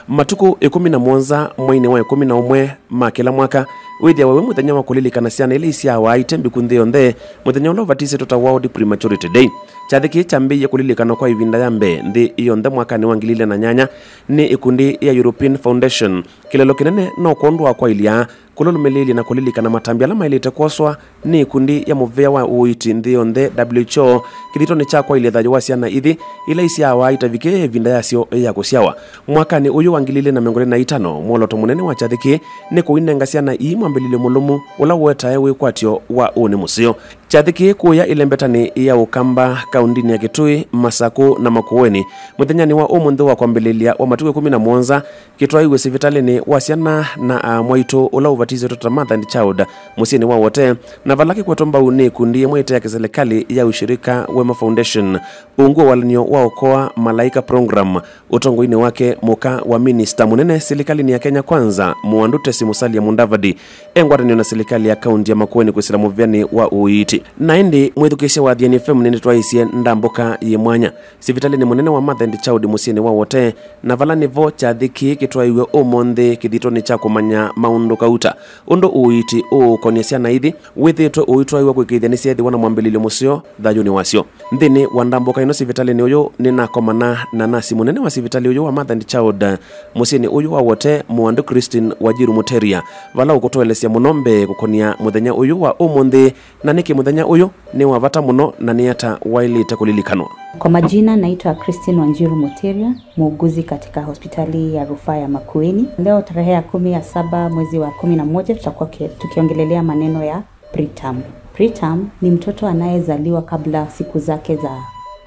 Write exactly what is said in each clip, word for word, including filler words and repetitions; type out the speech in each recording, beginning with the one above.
Matukũ ĩkũmi na mũonza mweinĩ wa ĩkũmi na ũmwe ma kĩla mwaka wĩthĩawa wĩ mũthenya wa kũlilikana syana ila isyawa ite mbiku nthĩ yonthe, mũthenya ũla ũvatisĩtwe ta World Prematurity Day. Kyathĩ kĩĩ kyambĩĩie kũlilikanwa kwa ĩvinda ya mbee nthĩ yonthe mwakanĩ wa ngili ilĩ na nyanya nĩ ĩkundi ya European Foundation. Kĩlelo kĩnene no kwondũ wa kwaĩlya kũla ũlũmĩlĩĩlye na kũlilikana matambya ala maĩlĩte kwoswa nĩ ĩkundi ya mũvĩa wa ũiiti nthĩ yonthe, W H O, kĩthitonĩ kya kwaĩlya thayũ wa syana ithi ila isyawa itavikĩe ĩvinda yasyo ya kũsyawa. Mwakanĩ ũyũ wa ngili ilĩ na mĩongo ĩlĩ na itano, mwoloto mũnene wa kyathĩ kĩĩ nĩ kũinenga syana ii mwambĩlĩlyo mũlũmu ũla ũetae wĩkwatyo wa ũnĩ mũseo. Kyathĩ kĩĩ kũya ĩlembetanĩ ya Ũkamba, kaũndĩnĩ ya Kĩtui, Masakũ na Makueni, mũthenyanĩ wa ũmũnthĩ wa kwambĩlĩlya wa matukũ ĩkũmi na mũonza, kĩtwaĩwe sivitalĩnĩ wa syana na aa mwaitũ ũla ũvatisĩtwe ta Mother and Child mũsyĩnĩ wa Wote, na vala kĩkwetwa mbau nĩ ĩkundi ĩmwe ĩte ya kĩsilikalĩ ya Ushirika Wema Foundation, ungu wa walany'o wa Okoa Malaika Program, ũtongoinĩ wake mũka wa minista mũnene silikalĩnĩ ya Kenya Kwanza, Mũandũ Tesi Musalia Mudavadi, e ngwatanĩo na silikalĩ ya kaunti ya Makueni kwĩsĩla mũvĩanĩ wa ũiiti. Na ĩndĩ mwĩthukĩĩsya wa Athiani F M nĩnĩtwaĩsye ndambũka yĩ mwanya sivitalĩnĩ mũnene wa Mother and Child mũsyĩnĩ wa Wote, na vala nĩvo kyathĩ kĩĩ kĩtwaĩwe ũmũnthĩ kĩthitonĩ kya kũmanya maũndũ kauta, ũndũ ũiiti ũũkonĩa syana ithi wĩthĩĩtwe ũitwaĩwa kũĩkĩĩthya nĩsyeethĩwa na mwambĩlĩlyo mũseo thayũnĩ wasyo. Nthĩnĩ wa ndambũka ĩno sivitalĩnĩ ũyũ, nĩnakomana na nasi mũnene wa sivitalĩ ũyũ wa Mother and Child mũsyĩnĩ ũyũ wa Wote, Mũandũ Christine Wanjiru Muteria, vala ũkũtũelesya mũno mbee kũkonĩa mũthenya ũyũ wa ũmũnthĩ, na nĩkĩ mũthenya ũyũ nĩ wa vata mũno, na nĩ ata waĩlĩte kũlilikanwa. Kwa majina, naitwa Christine Wanjiru Muteria, muuguzi katika hospitali ya rufaa ya Makueni. Leo tarehe ya kumi ya saba mwezi wa kumi na moja, tutakuwa ke-, tukiongelelea maneno ya preterm. Preterm ni mtoto anayezaliwa kabla siku zake za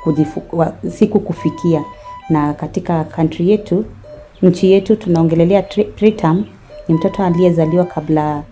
kujifu-, wa, siku kufikia, na katika country yetu, nchi yetu, tunaongelelea tre-, preterm ni mtoto aliyezaliwa kabla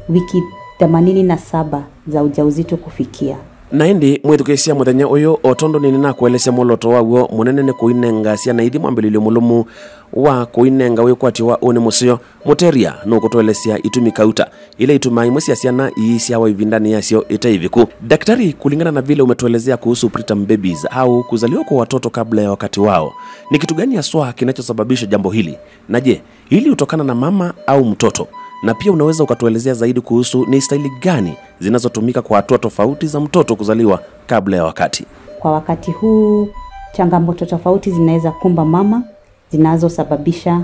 wiki themanini na saba za ujauzito kufikia. Na ĩndĩ mwĩthukĩĩsya mũthenya ũyũ, o tondũ nĩnĩnakũelesya mwoloto waw'o mũnene nĩ kũinenga syana ithi mwambĩlĩlyo mũlũmu wa kũinenga wĩkwatyo wa ũnĩ mũseo, Muteria nũkũtũelesya itumi kauta ila itumaa imwe sya syana iisyawa ivindanĩ yasyo ĩte ĩviku. Daktari, kulingana na vile umetuelezea kuhusu preterm babies au kuzaliwa kwa watoto kabla ya wakati wao, ni kitu gani haswa kinachosababisha jambo hili? Na je, hili hutokana na mama au mtoto? Na pia unaweza ukatuelezea zaidi kuhusu ni staili gani zinazotumika kwa hatua tofauti za mtoto kuzaliwa kabla ya wakati? Kwa wakati huu, changamoto tofauti zinaweza kumba mama zinazosababisha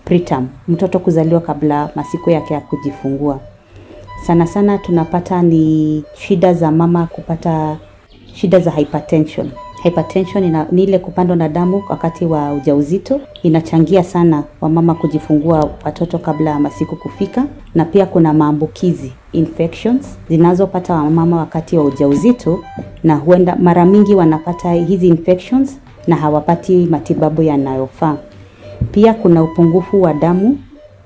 preterm, mtoto kuzaliwa kabla masiku yake ya kujifungua. Sana sana tunapata ni shida za mama kupata shida za hypertension. Hypertension ina, ni ile kupandwa na damu wakati wa ujauzito. Inachangia sana wamama kujifungua watoto kabla ya masiku kufika, na pia kuna maambukizi, infections, zinazopata wamama wakati wa ujauzito, na huenda mara mingi wanapata hizi infections na hawapati matibabu yanayofaa. Pia kuna upungufu wa damu,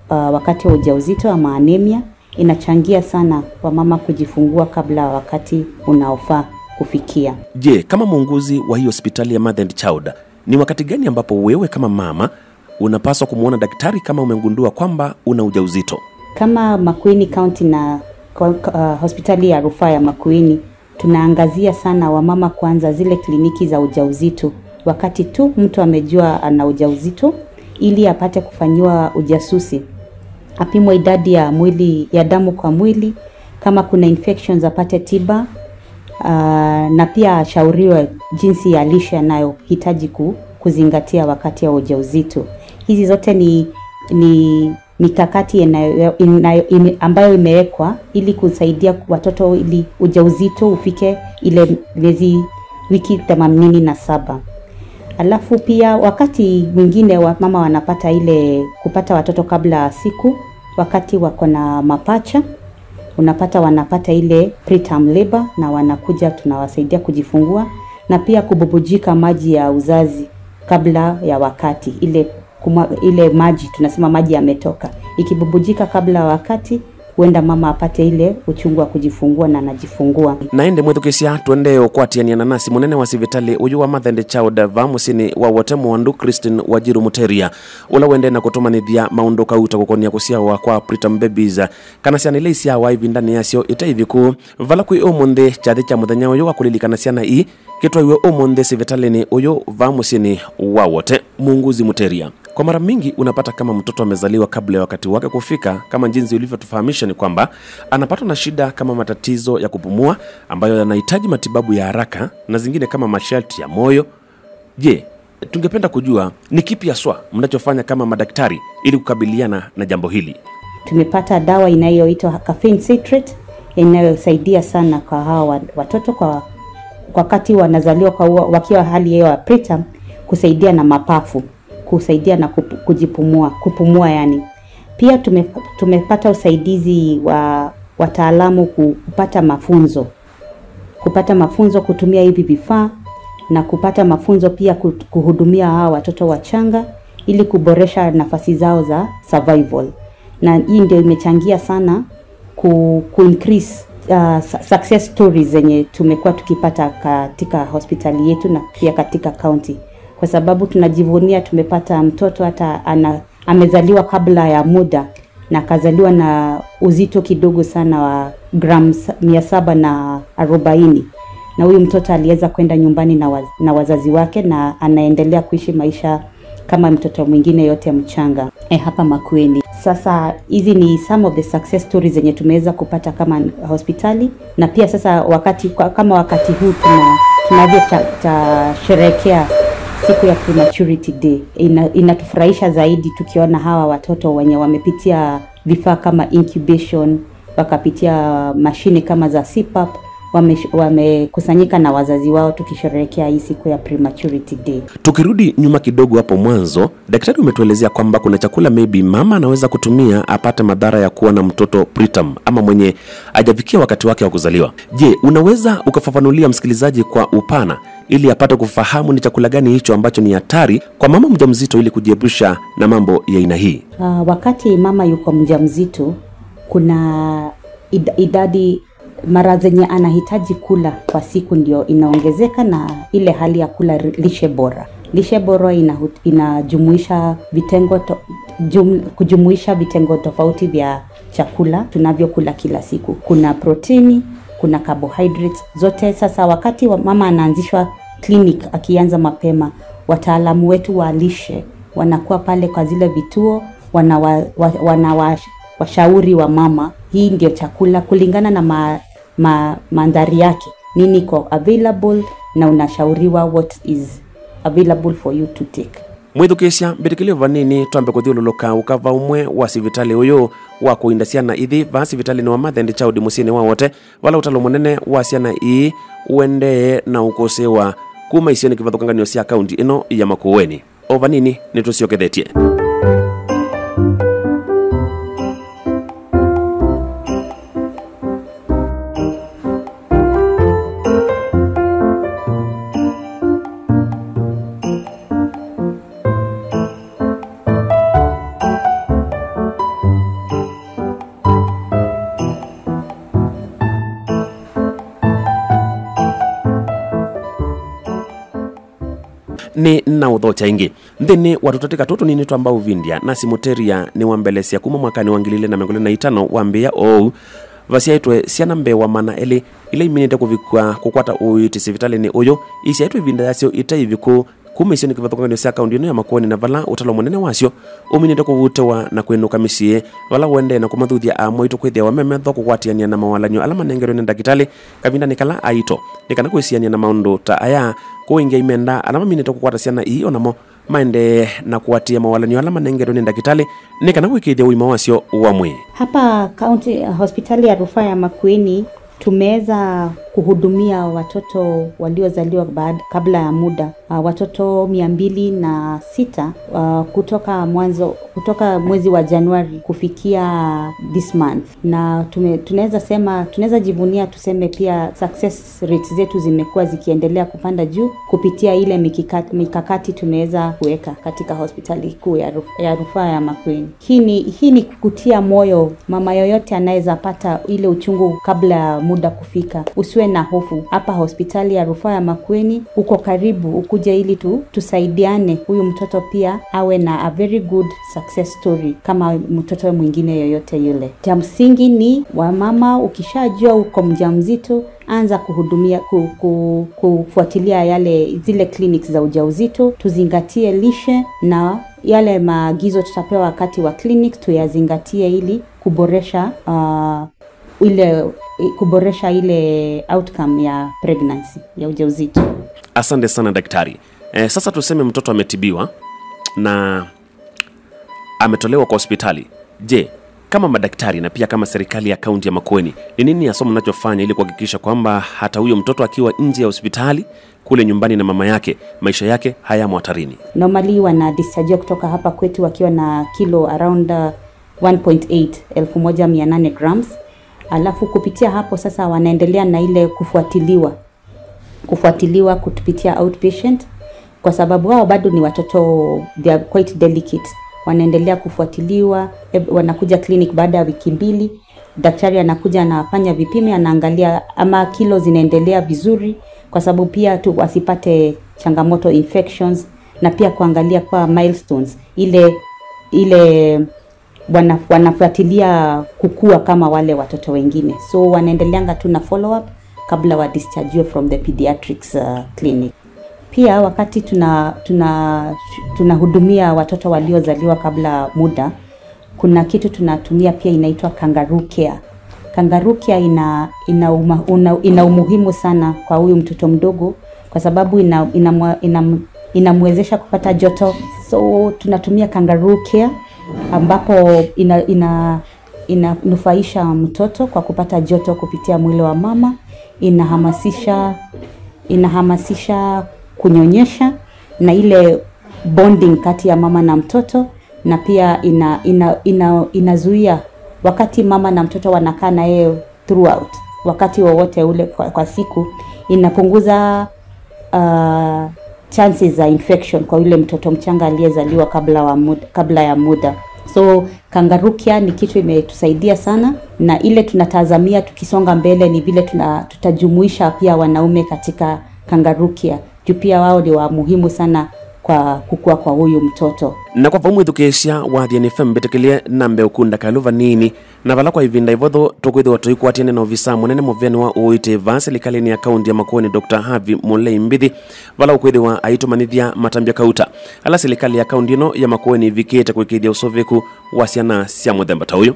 uh, wakati wa ujauzito ama anemia, inachangia sana wamama kujifungua kabla ya wakati unaofaa kufikia. Je, kama muuguzi wa hii hospitali ya Mother and Child, ni wakati gani ambapo wewe kama mama unapaswa kumwona daktari kama umegundua kwamba una ujauzito? Kama Makueni County na kwa, uh, hospitali ya rufaa ya Makueni, tunaangazia sana wamama kwanza zile kliniki za ujauzito. Wakati tu mtu amejua ana ujauzito, ili apate kufanyiwa ujasusi, apimwe idadi ya mwili, ya damu kwa mwili, kama kuna infections apate tiba, ah, na pia ashauriwe jinsi ya lishe anayohitaji ku-, kuzingatia wakati wa ujauzito. Hizi zote ni, ni mikakati inayo-, inayo-, ime-, ambayo imewekwa ili kusaidia watoto ili ujauzito ufike ile miezi, wiki themanini na saba. Alafu pia wakati mwingine wa-, mama wanapata ile kupata watoto kabla ya siku, wakati wako na mapacha, unapata wanapata ile preterm labor na wanakuja, tunawasaidia kujifungua, na pia kububujika maji ya uzazi kabla ya wakati, ile kuma-, ile maji, tunasema maji yametoka. Ikibubujika kabla ya wakati, huenda mama apate ile uchungu wa kujifungua na anajifungua. Na ĩndĩ mwĩthukĩsya, tũendee ũkwatĩanĩa na nasi mũnene wa sivitalĩ ũyũ wa Mother and Child vaa mũsyĩnĩ wa Wote Mwandu, Christine Wanjiru Muteria, ũla ũendee na kũtũmanyĩthya maũndũ kauta kũkonia kũsyawa kwa preterm babies, kana syana ila isyawa ĩvindanĩ yasyo ĩte ĩviku, vala kwĩ ũmũnthĩ kyathĩ kya mũthenya ũyũ wa kũlilikana syana ii kĩtwaiwe ũmũnthĩ sivitalĩnĩ ũyũ vaa mũsyĩnĩ wa Wote. Munguzi Muteria, Kwa mara mingi unapata kama mtoto amezaliwa kabla ya wakati wake kufika, kama jinsi ulivyotufahamisha ni kwamba anapatwa na shida kama matatizo ya kupumua ambayo yanahitaji matibabu ya haraka na zingine kama masharti ya moyo. Je, tungependa kujua ni kipi haswa mnachofanya kama madaktari ili kukabiliana na jambo hili? Tumepata dawa inayoitwa caffeine citrate, inayosaidia sana kwa hawa wa-, watoto kwa, kwa wakati wanazaliwa kwa ua-, wakiwa hali hiyo ya preterm, kusaidia na mapafu, kusaidia na kupu-, kujipumua, kupumua yani. Pia tume-, tumepata usaidizi wa wataalamu ku-, kupata mafunzo, kupata mafunzo kutumia hivi vifaa na kupata mafunzo pia ku-, kuhudumia hawa watoto wachanga ili kuboresha nafasi zao za survival. Na hii ndio imechangia sana ku, ku increase, uh, su-, success stories zenye tumekuwa tukipata katika hospitali yetu na pia katika county, kwa sababu tunajivunia tumepata mtoto hata ana, amezaliwa kabla ya muda na akazaliwa na uzito kidogo sana wa grams mia saba na arobaini, na huyu mtoto aliweza kwenda nyumbani na, waz, na wazazi wake na anaendelea kuishi maisha kama mtoto mwingine yote mchanga, eh, hapa Makueni. Sasa hizi ni some of the success stories zenye tumeweza kupata kama hospitali, na pia sasa wakati, kwa-, kama wakati huu tuna-, tunavyo ta-, ta-, sherehekea siku ya Prematurity Day, ina-, inatufurahisha zaidi tukiona hawa watoto wenye wamepitia vifaa kama incubation, wakapitia mashine kama za C PAP, wame-, wamekusanyika na wazazi wao tukisherehekea hii siku ya Prematurity Day. Tukirudi nyuma kidogo hapo mwanzo, daktari umetuelezea kwamba kuna chakula maybe mama anaweza kutumia apate madhara ya kuwa na mtoto preterm ama mwenye hajafikia wakati wake wa kuzaliwa. Je, unaweza ukafafanulia msikilizaji kwa upana ili apate kufahamu ni chakula gani hicho ambacho ni hatari kwa mama mjamzito ili kujiepusha na mambo ya aina hii? Ah, wakati mama yuko mjamzito, kuna id-, idadi mara zenye anahitaji kula kwa siku ndio inaongezeka na ile hali ya kula ri-, lishe bora. Lishe bora inahu-, inajumuisha vitengo to-, jum-, kujumuisha vitengo tofauti vya chakula tunavyokula kila siku. Kuna protini, kuna carbohydrates, zote. Sasa wakati wa mama anaanzishwa clinic akianza mapema, wataalamu wetu wa lishe wanakuwa pale kwa zile vituo, wanawa-, wa-, wanawa-, washauri wa mama, hii ndio chakula kulingana na ma-, ma-, mandhari yake, nini iko available, na unashauriwa what is available for you to take. Mwĩthukĩĩsya, mbĩtĩkĩlye vanini twambe kũthyũlũlũka ũka va ũmwe wa sivitalĩ ũyũ wa kũinda syana ithi vaa sivitalĩnĩ wa Mathendi Chaũdi mũsyĩnĩ wa Wote, vala ũtalo mũnene wa syana ii ũendee na ũkũsĩĩwa kuma isionĩ kĩvathũkangany'o sya kaunti ĩno ya Makueni. O vanini nĩtũsyokethetye. Nĩ na ũthokya ĩngĩ. Nthĩnĩ wa tũtatĩka tũtũ tũnini twa Mbau Vindia, nasi Mũtĩria nĩwambelesya kuma mwakanĩ wa ngili ilĩ na mĩongo ĩlĩ na itano wambĩĩa oou, vasyaĩtwe syana mbee wa maana elĩ ila iminĩte kũvikwa kũkwata ũiiti sivitalĩnĩ ũyũ isyaĩtwe ĩvinda yasyo ĩte ĩviku kuma isionĩ kĩvathũkangany'o sya kaunti ĩno ya Makueni, na vala ũtalo mũnene wasyo ũminĩte kũvutĩwa na kwĩnũka mĩsyĩ, vala ũendee na kũmathuthya aa maitũ kwĩthĩawa me metho kũkwatĩanĩa na mawalany'o ala manengetwe nĩ ndakĩtalĩ kavindanĩ kala aito, nĩ kana kwĩsianĩa na maũndũ ta aya, kũingĩa imenda ala maminĩte kũkwata syana ii o namo maendee na kũatĩĩa mawalany'o ala manengetwe nĩ ndakĩtalĩ nĩ kana kũĩkĩĩthya ũima wasyo wa mwĩĩ. Hapa kaunti, hospitali ya rufaa ya Makueni, tumeweza kuhudumia watoto waliozaliwa baad-, kabla ya muda, ah, watoto mia mbili na sita, ah, kutoka mwanzo, kutoka mwezi wa Januari kufikia this month. Na tume-, tunaweza sema, tunaweza jivunia tuseme pia success rates zetu zimekuwa zikiendelea kupanda juu kupitia ile mikika-, mikakati tumeweza kuweka katika hospitali kuu ya ruf-, ya rufaa ya Makueni. Hii ni, hii ni kutia moyo mama yoyote anaweza pata ile uchungu kabla ya muda kufika. Usiwe na hofu. Hapa hospitali ya rufaa ya Makueni uko karibu, ukuje ili tu-, tusaidiane, huyu mtoto pia awe na a very good success story kama mtoto mwingine yoyote yule. Cha msingi ni wamama, ukishajua uko mjamzito, anza kuhudumia, ku-, ku-, kufuatilia yale, zile clinics za ujauzito, tuzingatie lishe na yale maagizo tutapewa wakati wa clinic tuyazingatie ili kuboresha, uh, ile, kuboresha ile outcome ya pregnancy, ya ujauzito. Asante sana daktari. Eh, sasa tuseme mtoto ametibiwa na ametolewa kwa hospitali. Je, kama madaktari na pia kama serikali ya kaunti ya Makueni, ni nini hasa mnachofanya ili kuhakikisha kwamba hata huyo mtoto akiwa nje ya hospitali, kule nyumbani na mama yake, maisha yake hayamo hatarini? Normally wana discharge kutoka hapa kwetu wakiwa na kilo around, uh, one point eight, elfu moja mia nane grams. Alafu kupitia hapo sasa wanaendelea na ile kufuatiliwa, kufuatiliwa kupitia outpatient, kwa sababu wao bado ni watoto, they are quite delicate. Wanaendelea kufuatiliwa, eh, wanakuja clinic baada ya wiki mbili. Daktari anakuja, anafanya vipimo, anaangalia ama kilo zinaendelea vizuri, kwa sababu pia tu wasipate changamoto, infections, na pia kuangalia kwa milestones, ile, ile wana-, wanafuatilia kukua kama wale watoto wengine. So wanaendeleanga tu na follow up kabla wa discharge from the pediatrics, uh, clinic. Pia wakati tuna, tuna, tunahudumia watoto waliozaliwa kabla muda, kuna kitu tunatumia pia inaitwa kangaroo care. Kangaroo care ina, ina, uma, una, ina umuhimu sana kwa huyu mtoto mdogo, kwa sababu ina, ina, ina, inamwezesha kupata joto. So tunatumia kangaroo care, ambapo ina, ina, inanufaisha mtoto kwa kupata joto kupitia mwili wa mama, inahamasisha, inahamasisha kunyonyesha na ile bonding kati ya mama na mtoto, na pia ina, ina, ina, inazuia wakati mama na mtoto wanakaa na yeye throughout, wakati wowote ule kwa, kwa siku, inapunguza, uh, chances za infection kwa yule mtoto mchanga aliyezaliwa kabla wa muda, kabla ya muda. So kangaroo care ni kitu imetusaidia sana, na ile tunatazamia tukisonga mbele ni vile tuna, tutajumuisha pia wanaume katika kangaroo care, juu pia wao ni wa muhimu sana kwa kukua kwa huyu mtoto. Na kwa vau mwĩthukĩĩsya wa Athiani F M, mbĩtĩkĩlye nambe ũkunda kalũ vanini, na vala kwa ĩvinda ĩvothũ tũkwĩthĩwa tũikwatĩane na ovisa mũnene mũveani wa ũiiti vaa silikalĩnĩ ya kaunti ya Makueni, Doctor Harvey Mulei Mbithi, vala ũkwĩthĩwa aitũmanyĩthya matambya kauta ala silikalĩ ya kaunti ĩno ya Makueni ĩvikĩte kũĩkĩĩthya ũsũvĩku wa syana sya mũthemba ta ũyũ.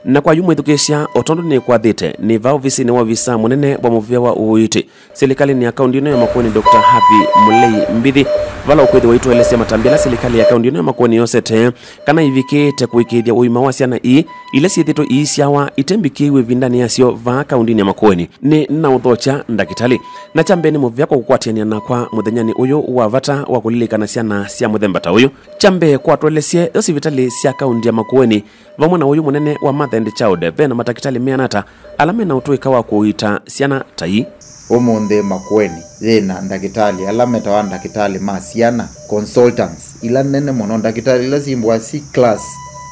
Na kwa yu mwĩthukĩĩsya, o tondũ nĩkwathĩte, nĩ vaa ovisinĩ wa ovisa mũnene wa mũvĩa wa ũiiti silikalĩnĩ ya kaunti ĩno ya Makueni, Doctor Harvey Mulei Mbithi, vala ũkwĩthĩwa aitũelesya matambya ala silikalĩ ya kaunti ĩno ya Makueni yosete kana ĩvikĩĩte kũĩkĩĩthya ũima wa syana ii ila syĩthĩtwe iisyawa ite mbikĩĩu ĩvindanĩ yasyo vaa kauntinĩ ya Makueni. Nĩ na ũthokya ndakĩtalĩ, na kya mbee nĩ mũvea kwa kũkwatĩanĩa nakwa mũthenyanĩ ũyũ wa vata wa kũlilikana syana sya mũthemba ta ũyũ. Kya mbee, kwa twelesye yo sivitalĩ sya kaunti ya Makueni vamwe na ũyũ mũnene wa Mother and Child, ve na matakĩtalĩ meana ata ala me na ũtũĩka wa kũiita syana ta ii? Ũmũnthĩ Makueni yĩ na ndakĩtalĩ ala metawa ndakĩtalĩ ma syana, consultants, ila nene mũno, ndakĩtalĩ ila syĩmbũa C class,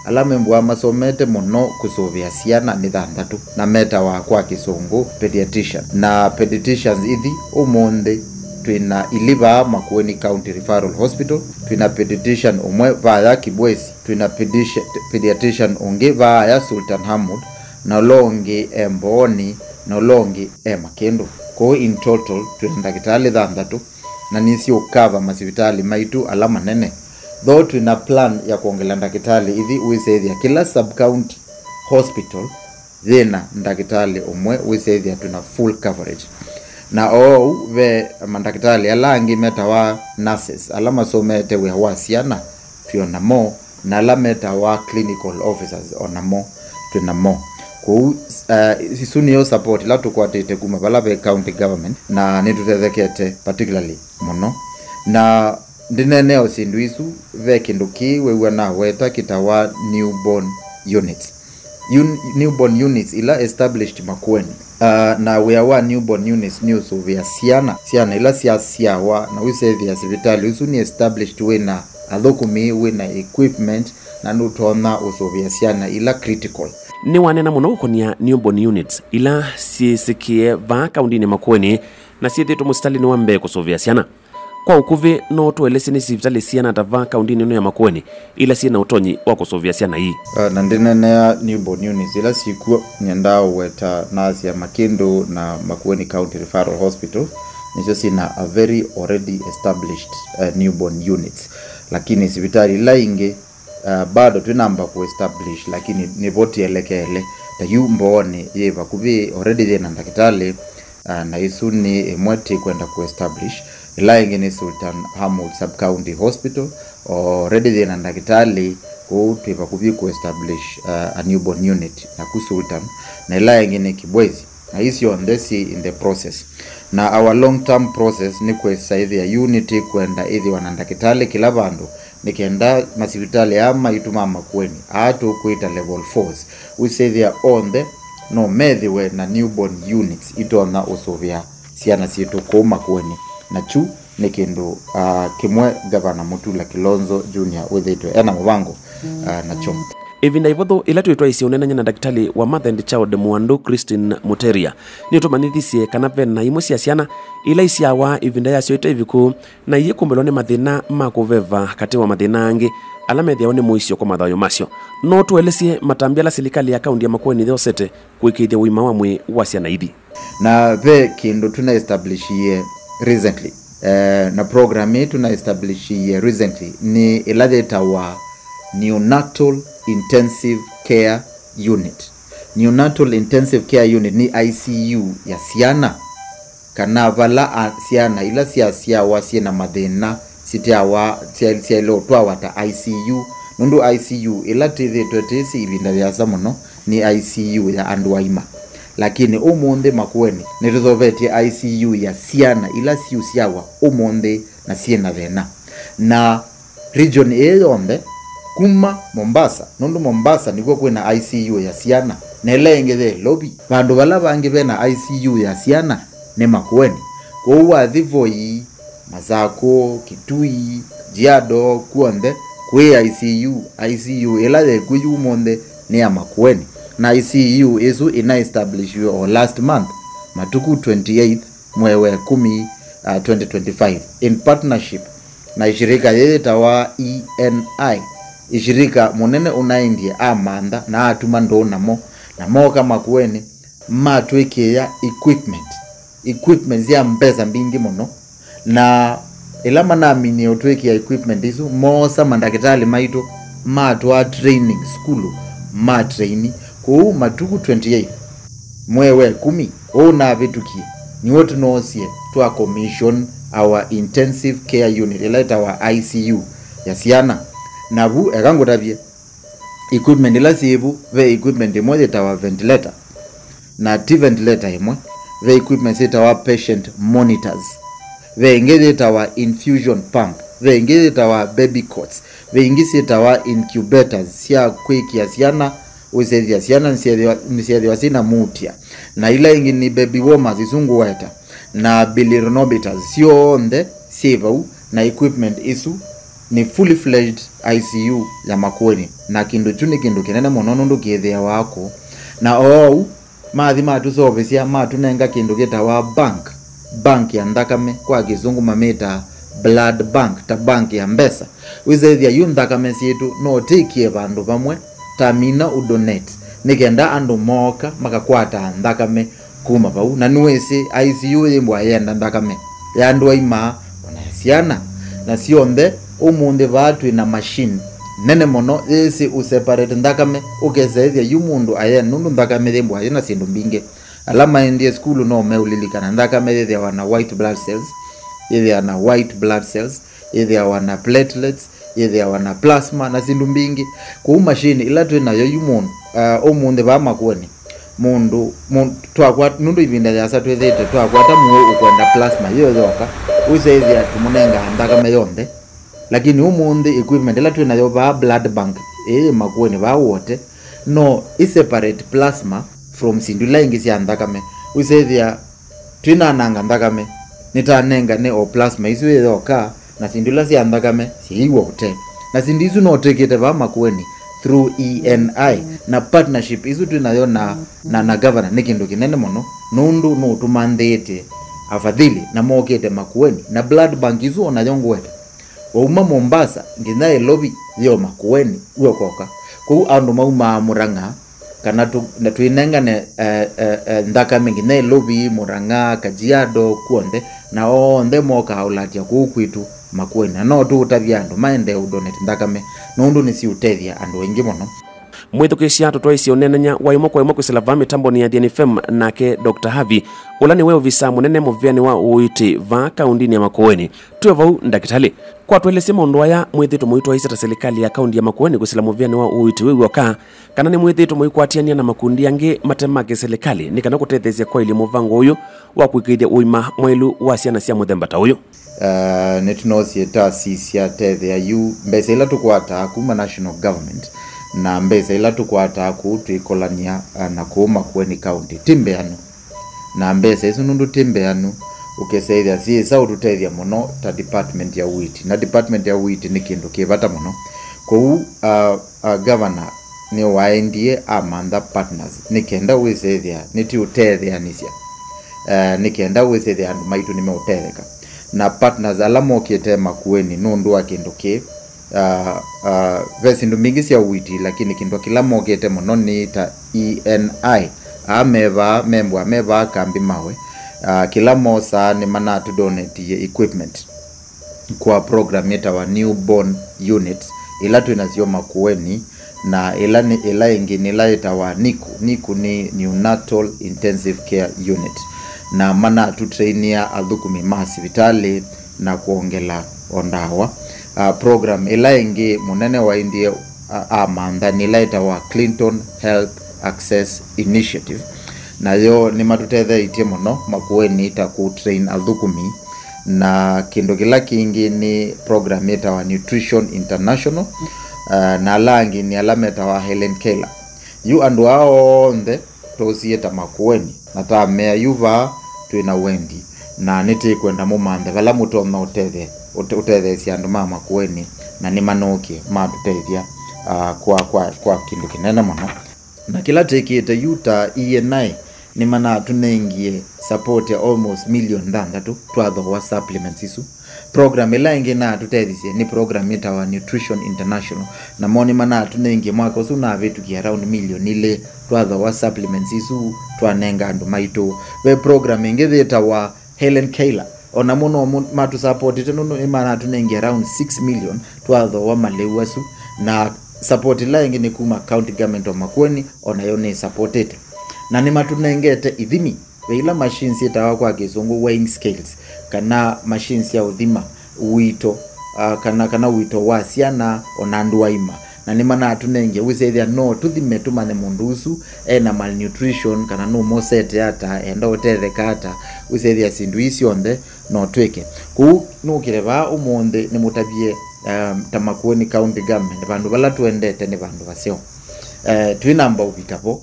ala membũa masomete mũno kũsũvĩa syana nĩ thanthatũ, na metawa kwa Kĩsũngũ pediatrician. Na pediatricians ithi ũmũnthĩ twĩ na ili vaa Makueni County Referral Hospital, twĩ na pediatrician ũmwe vaya Kibwezi, twĩ na pediatri-, pediatrician ũngĩ vaaya Sultan Hamud, na ũla ũngĩ e Mbooni, na ũla ũngĩ e Makĩndũ. Kwoou in total twĩ na ndakĩtalĩ thanthatũ, na nĩsyũkava masivitalĩ maitũ ala manene. Though twĩ na plan ya kwongela ndakĩtalĩ ithi, wĩsethĩa kĩla sub-county hospital yĩ na ndakĩtalĩ ũmwe, wĩsethĩa twĩ na full coverage. Na oou ve mandakĩtalĩ ala angĩ metawa nurses, ala masomete wĩa wa syana, twĩ o namo, na ala metawa clinical officers, o namo twĩ namo. Kwoou, uh, isu nĩyo support ila tũkwatĩte kuma vala ve county government, na nĩtũtethekete particularly mũno. Na ndineenea o syĩndũ isu, ve kĩndũ kĩĩ wĩw'a naweta kĩtawa newborn units. Un-, newborn units ila established Makueni. Uh, na wĩa wa newborn units nĩ ũsũvĩa syana, syana ila syasyawa, na wĩsethĩa sivitalĩ ũsu nĩ established, wĩ na athũkũmi, wĩ na equipment, na nũtonya ũsũvĩa syana ila critical. Nĩwaneena mũno ũkũnia newborn units ila syĩsĩkĩe vaa kauntinĩ Makueni na syĩthĩtwe mũsitalĩnĩ wa mbee kũsũvĩa syana. Kwa ũkuvĩ, no ũtũelesye nĩ sivitalĩ siana ata va kaũndĩnĩ ĩno ya Makueni ila syĩ na ũtonyi wa kũsũvĩa syana ii? Ah, na ndĩneenea newborn units ila syĩkw'o, nyendaa ũweta na asya Makĩndũ na Makueni County Referral Hospital, nĩsyo syĩna a very already established, uh, newborn units. Lakini sivitalĩ ila ingĩ, uh, bado twĩnamba kũ establish, lakini nĩvo tielekele. Ta yu Mbooni yĩ vakuvĩ, already yĩna ndakĩtalĩ, uh, na isu nĩ ĩmwe tĩkwenda kũ establish. Ĩla ĩngĩ nĩ Sultan Hamud Sub County Hospital, already yĩna ndakĩtalĩ, kũu twĩ vakuvĩ kũ establish, uh, a newborn unit naku Sultan. Na ĩla ĩngĩ nĩ Kibwezi. Na ii syonthe syĩ in the process. Na our long term process nĩ kwĩsa ĩthĩa unit ĩkwenda ĩthĩwa na ndakĩtalĩ kĩla vandũ, nĩ kenda masivitalĩ aa maitũ ma Makueni, aa tũkwĩta level fours, wĩsethĩa onthe no methĩwe na newborn units itonya ũsũvĩa syana syitũ kũu Makueni. Na kyu nĩ kĩndũ, ah, kĩmwe Gavana Mutula Kilonzo Junior wĩthĩĩtwe ena mũvango, ah, nakyo. Ĩvinda ĩvũthũ ĩla twĩtwaisye ũneenany'a na ndakĩtalĩ wa Mother and Child Mwandu, Christine Muteria, nĩũtũmanyĩthisye kana ve na imwe sya syana ila isyawa ĩvinda yasyo ĩte ĩviku, na iyĩkumbĩlwa nĩ mathĩna ma kũveva, katĩ wa mathĩna angĩ ala methĩawa nĩ mũisyo kwa mathayũ masyo. No tũelesye matambya ala silikalĩ ya kaũndĩ ya Makueni yosete kũĩkĩĩthya ũima wa mwĩĩ wa syana ithi? Na ve kĩndũ tũna establishiie recently, eh, na program ĩĩ tũna establishiie recently nĩ ĩla yĩtawa Neonatal Intensive Care Unit. Neonatal Intensive Care Unit nĩ I C U ya syana, kana vala a, syana ila syasyawa syĩ na mathĩna sityawa, sya-, syaĩle ũtwawa ta I C U, nũndũ I C U ĩla twĩthĩĩtwe twĩsĩ ĩvinda yĩasa mũno nĩ I C U ya andũ aima. Lakini ũmũnthĩ Makueni nĩtũseũvĩtye I C U ya syana ila siũsyawa ũmũnthĩ na syĩ na thĩna. Na region ĩĩ yonthe, kuma Mombasa, nũndũ Mombasa nĩkw'o kwĩna I C U ya syana, na ĩla ĩngĩ yĩ Nairobi, vandũ vala vangĩ vena I C U ya syana nĩ Makueni. Kwoou wathi Voi, Masakũ, Kitui, Kajiado, kw'onthe kwĩ I C U. I C U ĩla yĩkw'o yu ũmũnthĩ nĩ ya Makueni, na I C U ĩsu ĩna establishiwe o last month, matukũ twenty-eighth mwei wa ĩkũmi, uh, twenty twenty-five, in partnership na ishirika yĩĩ yĩtawa E N I. Ishirika mũnene ũnaendie amantha na atuma ndũũ namo, na mooka Makueni, matwĩkĩĩa equipment, equipment sya mbesa mbingĩ mũno. Na ĩla manaminie ũtwĩkĩa equipment isu, moosa mandakĩtalĩ maitũ, matwaa training sukulu, ma traini. Kwoou matukũ twenty-eight mwei wa ĩkũmi ũũ ũnavĩtũkie, nĩw'o tũnoosie twa commission our intensive care unit, ĩla ĩtawa I C U ya syana. Na vu, eka ngũtavye, equipment ila syĩ vu, ve equipment ĩmwe yĩtawa ventilator, na ti ventilator ĩmwe, ve equipment syĩtawa patient monitors, ve ĩngĩ yĩtawa infusion pump, ve ĩngĩ yĩtawa baby cots, ve ingĩ syĩtawa incubators sya kwĩkĩa syana, ũsethya syana nĩsyethĩwa, nĩsyethĩwa syĩna muutya, na ila ingĩ nĩ baby warmers, isu ngũweta, na bilirubinators, syonthe syĩ vau, na equipment isu nĩ fully fledged I C U ya Makueni, na kĩndũ kyu nĩ kĩndũ kĩnene mũno nũndũ kĩthĩawa kũu. Na oou mathi matũseũvĩsya, matũnenga kĩndũ kĩtawa bank, bank ya nthakame, kwa kĩsũngũ mamĩtaa blood bank, ta bank ya mbesa. Wĩsethĩa yu nthakame syitũ no tĩkie vandũ vamwe, tamina ũdonate, nĩ kenda andũ mooka makakwataa nthakame kuma vau. Na nĩwĩsĩ I C U yĩmbwa yenda nthakame ya andũ aima, ona ya syana, na syonthe. Ũmũnthĩ vaa twĩ na machine nene mũno yĩsĩ ũseparate nthakame, ũkesa ĩthĩa yu mũndũ ayenda, nũndũ nthakame yĩmbwa yĩna syĩndũ mbingĩ. Ala maendie sukulu no meũlilikana, nthakame yĩthĩawa na white blood cells, yĩthĩawa na white blood cells, yĩthĩawa na platelets, yĩthĩawa na plasma na syĩndũ mbingĩ. Kwoou machine ĩla twĩ nayo yu mũndũ, uh, ũmũnthĩ vaa Makueni, mũndũ, mũndũ twakwata, nũndũ ĩvinda yĩasa twĩthĩĩtwe twakwata mũũ ũkwenda plasma yĩyo yoka, ũsethĩa tũmũnengaa nthakame yonthe. Lakini ũmũnthĩ equipment ĩla twĩ nayo vaa blood bank ĩĩ yĩ Makueni vaa Wote, no ĩ separate plasma from syĩndũ ila ingĩ sya nthakame. Ũsethĩa twĩnananga nthakame, nĩtanengane o plasma isu yĩ yoka, na syĩndũ ila sya nthakame syĩiwa ũte. Na syĩndũ isu no twĩkĩte vaa Makueni through E N I, na partnership isu twĩ nayo na, na, na governor nĩ kĩndũ kĩnene mũno, nũndũ nũũtũmanthĩĩtye afadhili, na mokĩte Makueni, na blood bank isu onayo ngwete. Wauma Mombasa nginya Nairobi, yo Makueni, w'o koka. Kũu andũ maumaa Murang'a, kana tũ-, na twĩnengane, eh, eh, eh, nthakame nginya Nairobi, Murang'a, Kajiado, kuonthe, na onthe mokaa ũlatya kũu kwitũ Makueni. Na no tũũtavya andũ maendee ũdonate nthakame, nũndũ nĩsiũtethya andũ aingĩ mũno. Mwĩthukĩĩsya tũtwaĩsye ũneenany'a wa ĩmwe kwa ĩmwe kwĩsĩla vaa mĩtambonĩ ya Athiani F M nake Doctor Harvey, ũla nĩwe ovisaa mũnene mũvĩanĩ wa ũiiti vaa kaũndĩnĩ ya Makueni. Twĩ o vau, ndakĩtalĩ, kwa tũelesye maũndũ aya mwĩthĩĩtwe mũitwaĩsya ta silikalĩ ya kaũndi ya Makueni kwĩsĩla mũvĩanĩ wa ũiiti wĩ w'oka, kana nĩmwĩthĩĩtwe mũikwatĩanĩa na makundi angĩ mate ma kĩsilikalĩ nĩ kana kũtetheesya kwaĩlya mũvango ũyũ wa kũĩkĩĩthya ũima mwaĩlu wa syana sya mũthemba ta ũyũ? Eh, nĩtũnoosie ta sisya tethea yu mbesa ila tũkwataa kuma national government na mbesa ila tũkwataa kũu twĩkolany'a, eh, na kũu Makueni County ti mbeanu. Na mbesa isu nũndũ ti mbeanu, ũkĩsethĩa syĩsa ũtũtethya mũno ta department ya ũiiti. Na department ya ũiiti nĩ kĩndũ kĩ vata mũno. Kwoou, uh, uh, governor nĩwaendie amantha partners nĩ kenda wĩsethĩa nĩtũũtetheanĩsya, uh, nĩ kenda wĩsethĩa andũ maitũ nĩmeũtetheka. Na partners ala mokĩte Makueni nũndũ wa kĩndũ kĩĩ, Ah, ah, ve syĩndũ mbingĩ sya ũiiti, lakini kĩndũ kĩla mokĩte mũno nĩ ta E N I. Aa me vaa, membwa me vaa Kambi Mawe. Ah, kĩla mosaa nĩ manatũdonetie equipment kwa program yĩtawa Newborn Unit, ĩla twĩ nasyo Makueni, na ĩla nĩ, ĩla ĩngĩ nĩ ĩla yĩtawa niku. Niku nĩ Neonatal Intensive Care Unit. Na manatũtrainia athũkũmi ma sivitalĩ, na kwongela o ndawa. Ah, program ĩla ĩngĩ mũnene waendie, ah, amantha nĩ ĩla ĩtawa Clinton Health Access Initiative. Nayo nĩmatũtetheetie mũno Makueni ta kũ train athũkũmi. Na kĩndũ kĩla kĩngĩ nĩ program yĩtawa Nutrition International, ah, na ala angĩ nĩ ala metawa Helen Keller. Yu andũ aa onthe twosie ta Makueni, na tamea yu vaa twĩ na wendi, na nĩtĩkwenda mũmanthe vala mũtonya ũtethe-, ũte-, ũtetheesya andũ ma Makueni, na nĩmanookie matũtethya, ah, kwa, kwa, kwa kĩndũ kĩnene mũno. Na kĩla twĩkĩte yu ta E N I, nĩmanatũnengie support ya almost million thanthatũ twathooa supplements isu. Program ĩla ĩngĩ ĩnatũtethisye nĩ program yĩtawa Nutrition International, namo nĩmanatũnengie mwaka ũsu ũnavĩtũkie around million ilĩ twathooa supplements isu twanenga andũ maitũ. Ve program ĩngĩ yĩtawa Helen Keller, o namo no mo-, matũsapotĩte nũndũ nĩmanatũnengie around six million twathooa malĩu asu, na support ĩla ĩngĩ nĩ kuma County Government of Makueni, o nayo nĩsapotĩte. Na nĩmatũnengete ithimi. Ve ila machines syĩtawa kwa Kĩsũngũ weighing scales, kana machines sya ũthima ũito, ah, kana, kana ũito wa syana, o na andũ aima. Na nĩmanatũnengie, wĩsethĩa no tũthime tũmanye mũndũ ũsu e na malnutrition, kana nũmosete ata, enda ũtetheka ata, wĩsethĩa syĩndũ ii syonthe no twĩke. Kũu nũkĩle vaa ũmũnthĩ nĩmũtavye, um, ta Makueni County Government, vandũ vala tũendete nĩ vandũ vaseo. Eh, twĩnamba ũvika vo,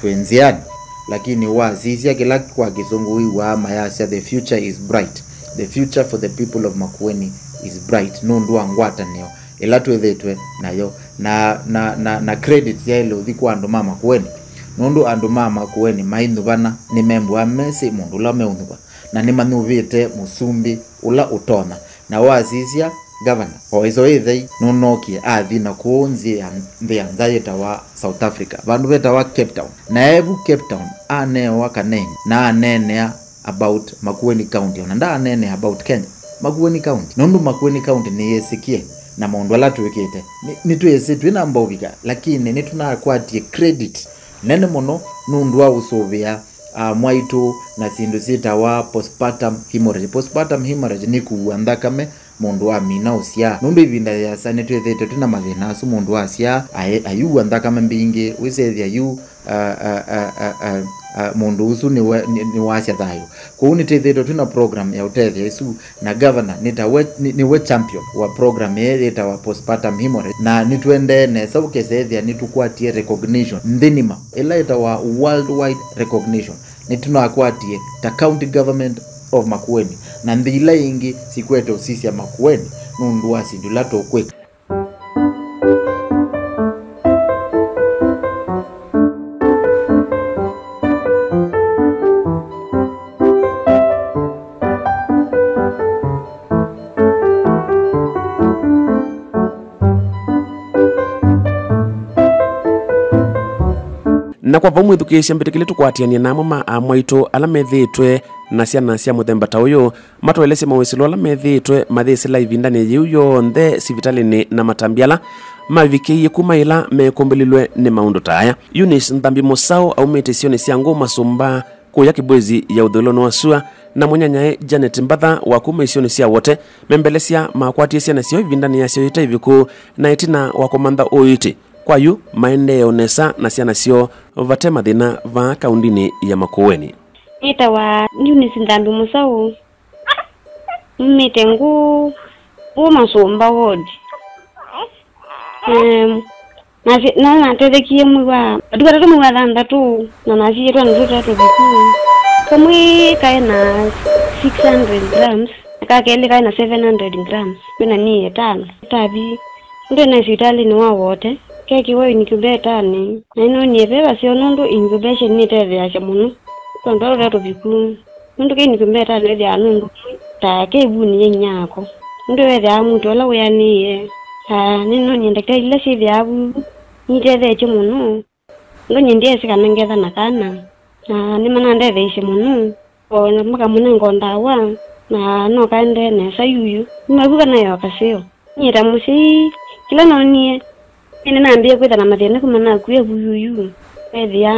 twĩ nzĩanĩ, lakini wasisya kĩla kwa Kĩsũngũ wĩw'aa mayasya, "The future is bright." The future for the people of Makueni is bright, nũndũ wa ngwatanĩo ĩla twĩthĩtwe nayo, na, na, na, na credit yaĩle ũthi kwa andũ ma Makueni, nũndũ andũ ma Makueni mainyuvana nĩmembũa mesĩ mũndũ ũla meũnyuva, na nĩmanyuvĩte mũsumbĩ ũla ũtonya. Na wasisya, Gavana, o ĩso ĩthei, nũnookie athi na kũũ nzĩ ya, nthĩ ya nza yĩtawa South Africa, vandũ vetawa Cape Town. Na evu Cape Town, aneewa kaneenĩ, na aneenea about Makueni County, ona ndaaneenea about Kenya. Makueni County, nũndũ Makueni County nĩyĩsĩkie na maũndũ ala twĩkĩte. Nĩ, nĩtwĩsĩ twĩnamba ũvika, lakini nĩtũnakwatie credit nene mũno nũndũ wa ũsũvĩa, ah, mwaitũ na syĩndũ syĩtawa postpartum hemorrhage. Postpartum hemorrhage nĩ kũua nthakame mũndũ amina ũsyaa. Nũndũ ĩvinda yĩasa nĩtwĩthĩĩtwe twĩ na mathĩna asu, mũndũ asyaa, aĩ-, ayua nthakame mbingĩ, wĩsethĩa yu, ah, ah, mũndũ ũsu nĩwe-, nĩ-, nĩwasya thayũ. Kwoou nĩtwĩthĩĩtwe twĩ na program ya ũtethya ĩsu, na governor nĩ ta we, nĩ, nĩwe champion wa program ĩĩ yĩtawa postpartum hemorrhage, na nĩtũendee nesa ũkesethĩa nĩtũkwatie recognition nthĩ nima, ĩla ĩtawa worldwide recognition. Nĩtũnakwatie ta County Government of Makueni na nthĩ ila ingĩ sikwete ũsisya Makueni nũndũ wa syĩndũ ila tũkwĩka. Na kwa vau mwĩthukĩĩsya mbĩtĩkĩle tũkwatĩanĩe na amwe ma amwaitũ ala methĩĩtwe na syana sya mũthemba ta ũyũ, matũelesye mawĩsĩlo ala methĩĩtwe mayĩsĩla ĩvindanĩ yĩu yonthe sivitalĩnĩ na matambya ala mavikĩie kuma ĩla mekũmbĩlilwe nĩ maũndũ ta aya. Eunice Nthambi Mũsaũ aumĩte isionĩ sya Ngũũ Masũmba kũya Kibwezi ya ũthũĩlonĩ wa sua, na mũnyanyae Janet Mbatha wa kuma isionĩ sya Wote membelesya makwatie syana syoo ĩvindanĩ yasyo yĩte ĩviku na ĩtina wa kũmantha ũiiti. Kwa yu maendee o nesa na syana syoo vate mathĩna vaa kaundinĩ ya Makueni. Nĩtawa Eunice Nthambi Mũsaũ, numĩte Ngũũ, Ngũũ Masũmba ward. Em, nasi- no natethekie mwei wa matuku atatũ mwei wa thanthatũ, na nasiĩtwa nĩ tũtatũ thukuru. Kamwe kaĩ na six hundred grams, na ka kelĩ kaĩ na seven hundred grams. Kwĩna niĩ ĩtano tathi. Ndĩ na sivitalĩnĩ wa Wote, kekiwa incubator-nĩ, na nĩnonie ve vaseo nũndũ incubation nĩtetheeasya mũno. Kwa andũ ala tũtatũ thukuru. Nũndũ kĩni kĩmbeta nĩthĩaa nũndũ ta kĩvunĩ ya inyia wako. Nũndũ wethĩaa mũtĩ ũla wĩanĩie. Na nĩnonie ndakĩtalĩ ila syĩthĩaa vu, nitetheetye mũno. Nũndũ nyie ndyeesĩ kana ngetha na kana. Na nĩmanandetheeisye mũno. O na makamũnenga o ndawa, na no kaendee nesa yuyu. Nĩmavu kana yo kaseo. Nyie ta mũsyai, kĩla noonie, nĩnambĩĩe kwĩthwa na mathĩna kuma nakw'a vu yuyu, ethĩa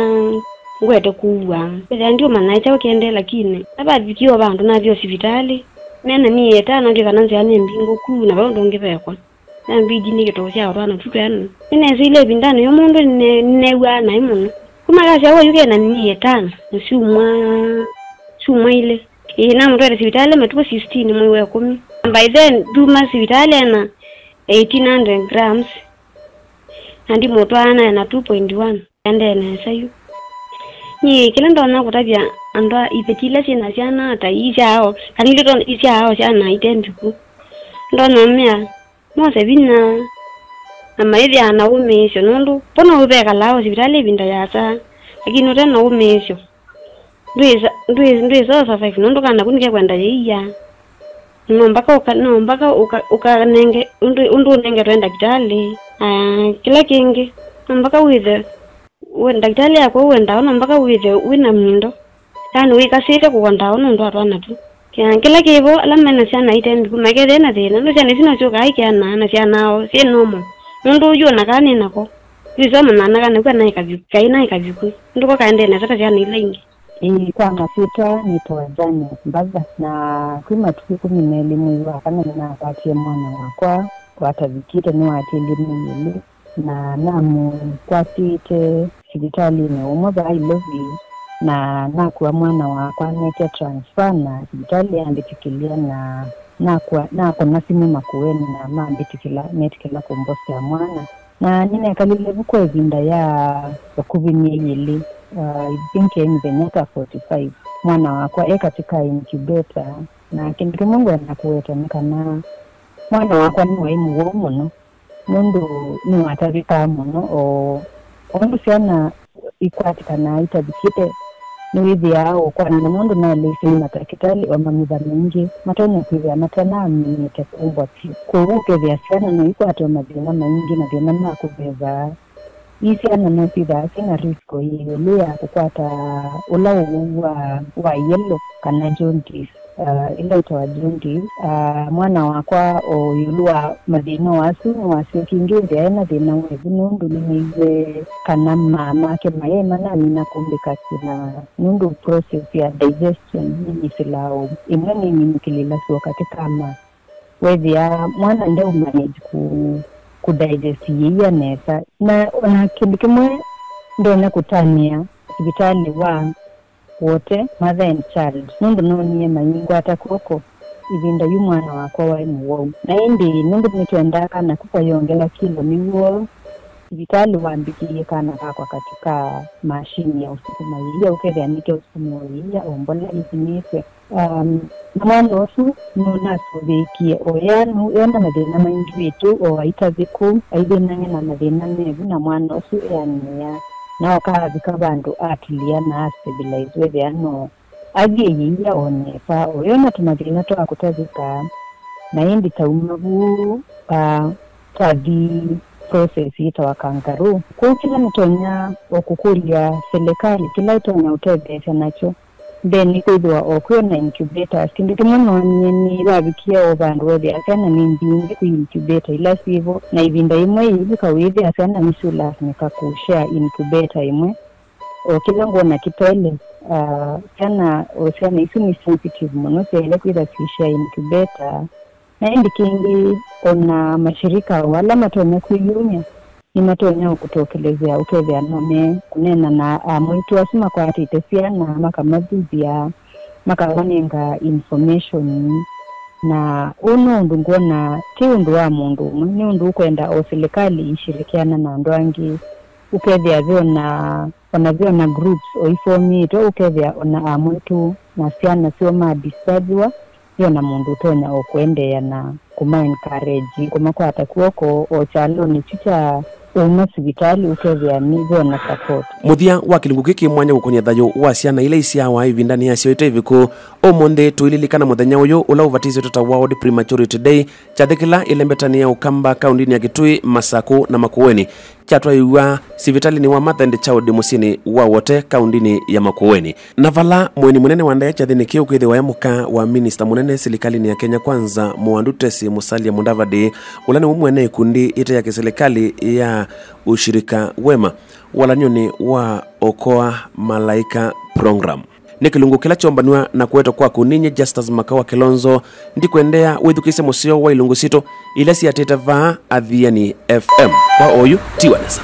ngwete kũua. Ethĩa ndiũmanya kyaũ kĩendee, lakini navavikie o vandũ nathi osivitalĩ, mena niĩ ĩtano, ndyĩ kana nzĩa nĩ mbingũku, na vau ndũngĩ vekwa. Nambidi nĩ kĩtoo sya twana tu twenu. Nĩneesĩile ĩvindanĩ yo mũndũ nĩne- nĩneew'aa naĩ mũno. Kuma kasyawa yu kena niĩ ĩtano, na syumwa, syumwa ilĩ. Ĩĩ, namũtwaĩte sivitalĩ matukũ sixteen mwei wa ĩkũmi. By then, nduma sivitalĩ ena eighteen hundred grams, na ndimũtwaa na ena two point one. Endee nesa yu. Nyie kĩla ndonya kũtavya andũ a iveti ila syĩna syana ta ii syaao, kana ilĩ to- ii syaao syana ite mbiku, ndonya ũmea mose vinya, na maĩthĩaa na ũmĩĩsyo, nũndũ vo no vekalaa osivitalĩ ĩvinda yasa, lakini ũte na ũmĩĩsyo. Ndwĩsa, ndwĩ- ndwĩsa ũ survive nũndũ kana ku nĩkekwenda yĩia. No mpaka ũka- no mpaka ũka- ũkanenge ũndũ ũndũ ũnengetwe ndakĩtalĩ. Aa, kĩla kĩngĩ, no mpaka wĩthe wĩ ndakĩtalĩ yakwa ũendawa, no mpaka wĩthe wĩna mĩndo, yaani wĩkasĩte kũwa ndawa nũndũ wa twana tu. Kĩla kĩla kĩvo, ala mena syana ite mbiku makethĩa na thĩna, nũndũ syana isu no syũkaa ikeanaa na syanao syĩ normal. Nũndũ ũyu ona kaa nĩ nako, ndwĩsa ũmanyaa kana kwĩ naĩ kavyũ- kaĩ naĩ kavyũku, nũndũ ko kaendee nesa ta syana ila ingĩ. Ĩĩ, kwa masyĩtwa nĩtawa Janet Mbatha, na kwĩ matukũ ĩkũmi na elĩ mwei wa kana nĩnakwatie mwana wakwa watavikĩte nĩwatĩlye myei ĩlĩ, na namũkwatĩte sivitalĩnĩ ũmwe vaa Ilovi, na nakua mwana wakwa, nekya transfer, na sivitalĩ yambĩtĩkĩlya, na nakua, nakũna simũ Makueni, na mambĩtĩkĩla, metĩkĩla kũmbosea mwana. Na nĩnekalile vu kwa ĩvinda ya vakuvĩ myei ĩlĩ, uh, I think yaĩ mĩthenya ta forty-five. Mwana wakwa e katĩ ka incubator, na kĩndũ kĩmwe ngwenda kũweta nĩ kana mwana wakwa nĩwaĩ mũwau mũno, nũndũ nĩwatavĩkaa mũno, o o ũndũ syana ikwatĩkanaa itavikĩte, nĩwĩthĩaa ũkwanana nũndũ naleisye nĩ matakĩtalĩ o mamitha maingĩ matonya kwĩthĩa matanamenyete kũmbwa vyũ. Kwoou ũkethĩa syana no ikwate o mathĩna maingĩ, mathĩna ma kũveva. Ii syana no syĩthaa syĩ na risk o yĩ ĩũlũ ya kũkwata ũla ũwau wa, wa yellow kana jaundice. Ah, ĩla ĩtawa jaundice. Ah, mwana wakwa o ĩũlũ wa mathĩna o asu, nĩwasyokie ĩngĩ ĩthĩa ena thĩna wa ĩvu, nũndũ nĩnĩw'e kana maa make mayaĩ manamina kũmbĩkasya, na nũndũ process ya digestion nĩyĩsĩlaa o ĩmwe nĩminũkĩlĩlasya o katĩ ka maa. Wethĩa mwana ndeũmanage kũ- kũdigest yĩia nesa. Na ona kĩndũ kĩmwe ndonya kũtanĩa sivitalĩ wa Wote, Mother and Child, nũndũ noonie mayĩngwata kw'oko ĩvinda yu mwana wakwa waĩ mũwau. Na ĩndĩ nũndũ nĩtwendaa kana ku kayongela kilo nĩw'o sivitalĩ wambĩkĩie kana kakwa katĩ ka mashini ya ũsukuma yĩia, ũkethĩa nĩkeũsukumĩwa yĩia o mbola ĩthimĩtwe. Um, na mwana ũsu nũnasũvĩĩkie o ea nũ- ena mathĩna maingĩ wĩtũ o aitavĩku, aithĩnang'e na mathĩna mevu, na mwana ũsu eanĩĩa, na oka avika vandũ atulĩa na astabilize, wethĩa no athi ĩyĩia o nesa. O eo na tũmathĩna twa kũtavĩka, na ĩndĩ tauma vu, ah, twathi process yĩtawa kangaroo. Kwoou kĩla nĩtonya o kũkũlya silikalĩ kĩla ĩtonya ũtetheesya nakyo, then nĩkwĩthĩwa o kwĩ o na incubators. Kĩndũ kĩmwe noonie nĩvavikie o vandũ weethĩa syana nĩ mbingĩ kwĩ incubator ila syĩvo, na ĩvinda yĩmwe ĩivika wĩthĩa syana nĩsyũlasmĩka kũshare incubator ĩmwe. O kĩla ngwona kĩtoele, ah, syana, o syana isu nĩ sensitive mũno, syaĩle kwĩtha syĩshare incubator. Na ĩndĩ kĩngĩ, o na mashirika o ala matonya kwĩyumya nĩmatonya o kũtokelezea ũkethĩa no me kũneena na amwaitũ asu makwatĩte syana, makamathuthya, makamanenga information. Na ũũ no ũndũ ngwona ti ũndũ wa mũndũ ũmwe, nĩ ũndũ ũkwenda o silikalĩ ishirikiana na andũ angĩ. Ũkethĩa ve o na, o na ve o na groups o ifomĩtwe, ũkethĩa o na amwaitũ na syana syoo ma disturbiwa, ve o na mũndũ ũtonya o kũendeea na kũma encourage, kũmakwata kw'oko o kyalonĩ kyu kya ũuma sivitalĩ, ũkethĩa nĩ ve o na support. Mũthya wa kĩlungu kĩkĩ mwanya ũkony'a thayũ wa syana ila isyawa ĩvindanĩ yasyo ĩte ĩvikũ. Ũmũnthĩ tũililikana mũthenya ũyũ ũla ũvatisĩtwe ta World Prematurity Day, kyathĩ kĩla ĩlembetanĩ ya Ũkamba kaũndĩnĩ ya Kitui, Masakũ na Makueni kyatwaiwa sivitalĩnĩ wa Mother and Child mũsyĩnĩ wa Wote kaũndĩnĩ ya Makueni. Na vala mũeni mũnene wa ndea kyathĩnĩ kĩu kwĩthĩwa e mũka wa minista mũnene silikalĩnĩ ya Kenya Kwanza, Mũwandu Tesi Musalia Mudavadi, ũla nĩwe mwene ĩkundi ĩte ya kĩsilikalĩ ya Ushirika Wema walany'onĩ wa Okoa Malaika Program. Nĩ kĩlungu kĩla kyombanw'a na kũetwa kwaku ninyie Justus Makawa Kilonzo, ndikwendeea wĩthukĩĩsye mũseo wa ilungu sitũ ila siatĩte vaa Athiani F M. Kwa oyu, tiwa nesa.